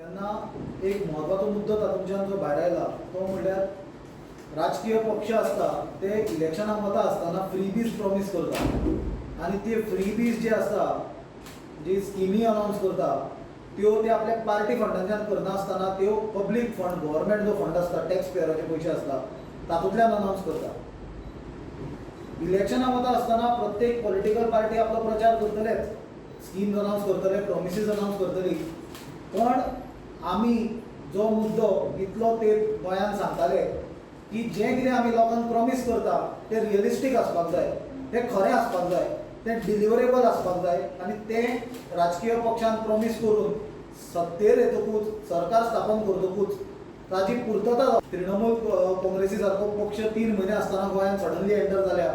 तेन्ना एक म्हत्वाचो मुद्दो तातूंतल्यान जो भायर आयला तो म्हणल्यार राजकीय पक्ष आसता ते इलेक्शनाक वता आसतना फ्रीबीज प्रॉमीस करता आनी ते फ्रीबीज जे आसता, जी स्किमी अनावन्स करता त्यो ते आपल्या पार्टी फंडांच्यान करनासतना त्यो पब्लीक फंड, गव्हर्मेंट जो फंड आसता, टॅक्स पेयराचे पयशे आसता तातूंतल्यान अनावन्स करता. इलेक्शनाक वता आसतना प्रत्येक पॉलिटिकल पार्टी आपलो प्रचार करतलेच, स्किम्स अनावन्स करतले, प्रॉमिसीस अनावन्स करतली, पण आमी जो मुद्दो इतलो तेंप गोंयांत सांगताले की जें कितें आमी लोकांक प्रॉमीस करता तें रियलिस्टीक आसपाक जाय, तें खरें आसपाक जाय, तें डिलिवरेबल आसपाक जाय आनी तें राजकीय पक्षान प्रॉमीस करून सत्तेर येतकूच, सरकार स्थापन करतकूच ताजी पुर्तता. तृणमूल काँग्रेसी सारको पक्ष 3 म्हयने आसतना गोंयांत सडनली एंटर जाल्या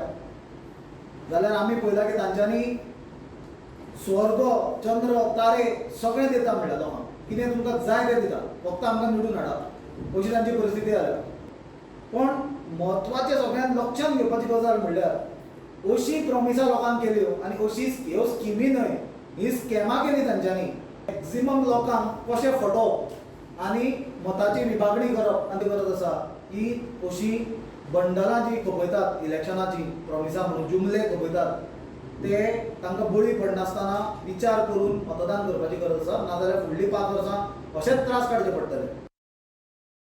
जाल्यार आमी पळयला की तांच्यांनी स्वर्ग, चंद्र, तारे सगळें दिता म्हणल्यार लोकांक, कितें तुमकां जाय तें दिता, फक्त आमकां निवडून हाडा, अशी तांची परिस्थिती जाल्या. पण म्हत्वाचें सगळ्यांत लक्षांत घेवपाची गजाल म्हणल्यार अशी प्रॉमिसां लोकांक केल्यो आनी अशी ह्यो स्किमी न्हय, ही स्कॅमां केली तांच्यांनी. मॅक्झिमम लोकांक कशें फटोवप आनी मताची विभागणी करप आनी गरज आसा की अशी बंडलां जी खपयतात इलेक्शनाची प्रॉमिसां म्हणून जुमले खपयतात ते तांकां बळी पडनासतना विचार करून मतदान करपाची गरज आसा, नाजाल्यार फुडलीं 5 वर्सां अशेच त्रास काडचे पडटले.